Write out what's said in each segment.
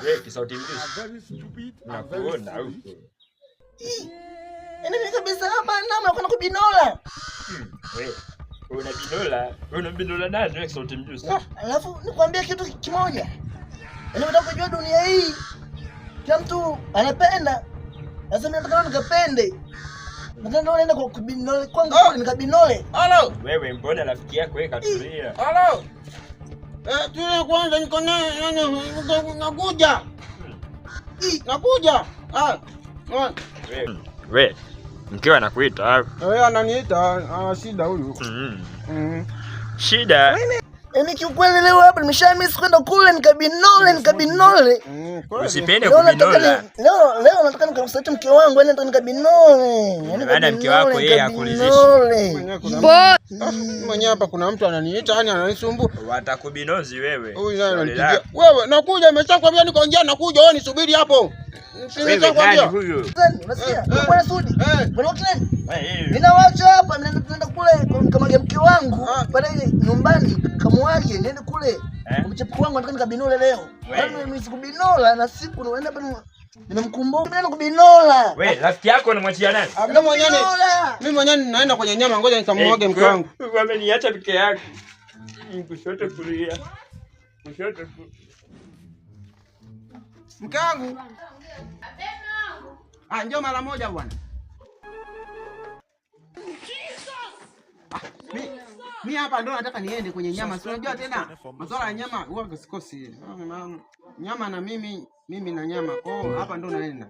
Wewe kisauti mjusi. Nakuona huko. Yaani mimi kabisa hapa nama kwenda kubinola. Wewe una binola, una binola nani wewe kisauti mjusi? Alafu nikwambie kitu kimoja. Yaani unataka kujua dunia hii kila mtu anapenda. Sasa mimi nataka nikapende. Nataka ndio naenda kwa kubinole kwangu kule nikabinole. Halo. Wewe mbona rafiki yako wewe katulia? Halo. Tule kwanza niko naye nakuja. Nakuja. Ah. Wewe. Wewe. Mkewe anakuita. Wewe ananiita, ana shida huyu. Shida. Yaani kiukweli leo hapa nimeshamiss kwenda kule nikabinole nikabinole. Usipende Leo nataka kubinola. leo nataka nikamsaliti mke wangu, yaani nataka nikabinole. Yaani Maana mke wako yeye hakuridhishi. Mwenyewe hapa kuna mtu ananiita, yani ananisumbua. Watakubinozi wewe. Huyu naye ananipigia. Wewe nakuja, nimeshakwambia niko njia nakuja, wewe nisubiri hapo. Wewe nani huyu? Unasikia? Bwana Sudi. Bwana Oakland. Ninawacha hapa, naenda kule kama mke wangu pale nyumbani kamwage, niende kule. Mchepuko wangu nataka nikabinole leo. Yaani mimi sikubinola na siku naenda pale nimemkumbuka nenda kubinola. Wewe rafiki yako unamwachia nani? Mimi mwenyewe ninaenda kwenye nyama, ngoja nikamwage mke wangu. Wameniacha peke yake. Kushoto kulia. Kushoto. Mke wangu. Ah, njoo mara moja bwana. Mi hapa ndo nataka niende kwenye nyama. Si unajua tena masuala ya nyama huwa sikosi. Nyama na mimi, mimi na nyama. Kwa hiyo hapa ndo naenda.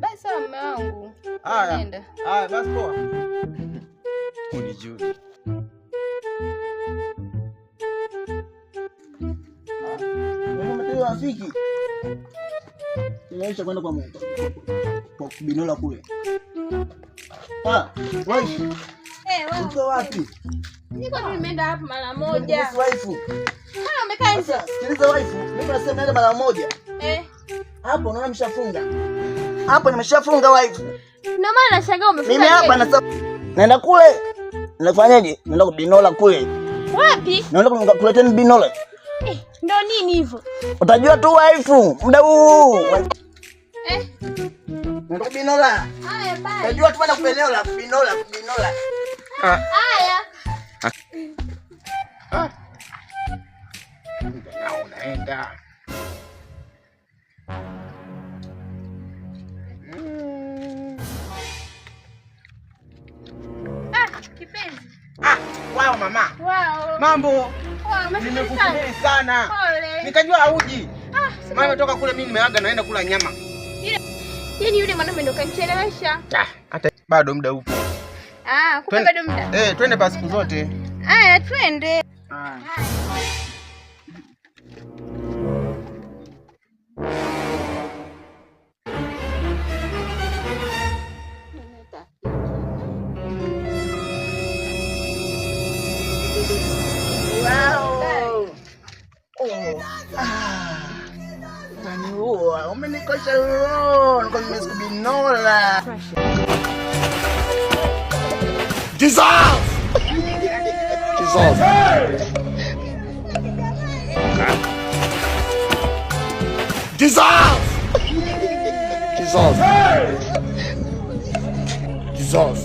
Basi sawa mume wangu. Haya. Haya basi poa. Unijui. Rafiki. Nimeisha kwenda kwa Mungu. Kwa kubinola kule. Ah, wife. Wewe. Uko wapi? Niko tu nimeenda hapo mara moja. Wife. Ah, umekaa nje. Sikiliza wife, mimi nasema naenda mara moja. Hapo unaona nimeshafunga. Hapo nimeshafunga wife. Ndio maana nashangaa umefunga. Mimi hapa naenda kule. Nafanyaje? Naenda kubinola kule. Wapi? Naenda kuleteni binola. Ndio nini hivyo? Utajua tu wife muda huu. Naenda kubinola. Haya bye. Utajua tu bana kubinola, kubinola, kubinola. Haya. Na unaenda. Kipenzi. Wao mama. Wao. Mambo. Wao, Nimekusubiri sana. Pole. Nikajua hauji. Maana nimetoka kule mimi nimeaga naenda kula nyama. Yaani yule mwanaume ndo kanichelewesha. Hata bado muda upo. Kumbe bado muda. Twende basi siku zote. Haya, twende. Wow. Oh. Utaniua, umenikosha roho, nilikuwa nimesikubinola. Jesus! Jesus! Jesus! Jesus! Jesus!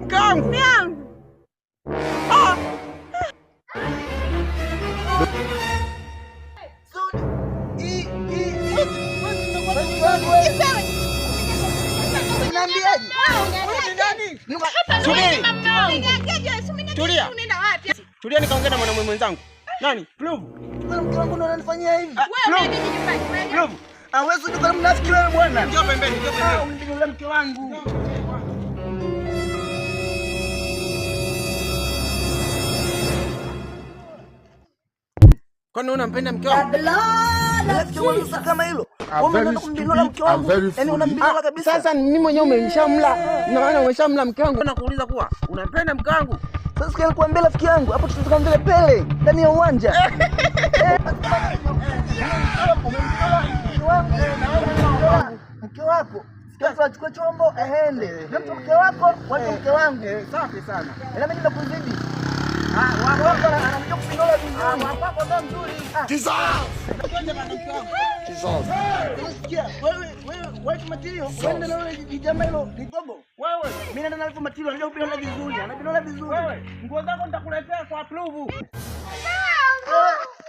Mkangu. Tulia. Tulia nikaongea na mwanamume mwenzangu. Nani? Pluvu. Mke wangu ndo ananifanyia hivi. Wewe unaenda nyumbani. Pluvu. Hawezi kuwa mnafiki wewe bwana. Njoo pembeni, njoo pembeni. Unipigile mke wangu. Kwani unampenda mke wangu? Sasa kama hilo. Wewe unambinola mke wangu. Yaani unambinola kabisa. Sasa mimi mwenyewe umeshamla. Na maana umeshamla mke wangu. Nakuuliza kuwa unampenda mke wangu? Sasa sikia nikuambia rafiki yangu, hapo tutatoka mbele pele ndani ya uwanja. Umembinola mke wangu. wako. Kila mtu achukue chombo aende. Na mtu mke wako, wacha mke wangu. Safi sana. Ila mimi nimekuzidi. Ah, wako anamjua kupindua vizuri. Wako ndo mzuri. Jesus! Twende bana mke wangu. Jesus! Sikia, wewe wewe wife material, wewe ndio yule jamaa hilo ligogo. Wewe, Mimi naenda na wife material, anajua kupindua vizuri, anapindua vizuri. wewe, nguo zako nitakuletea kwa approve.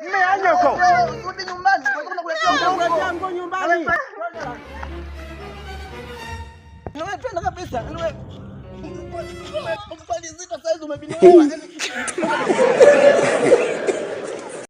Mmeaje huko? Rudi nyumbani, kwa sababu nakuletea nguo huko. Nitakuletea nguo nyumbani. Wewe twende kabisa. Wewe. Mfalizika saizi umebinua.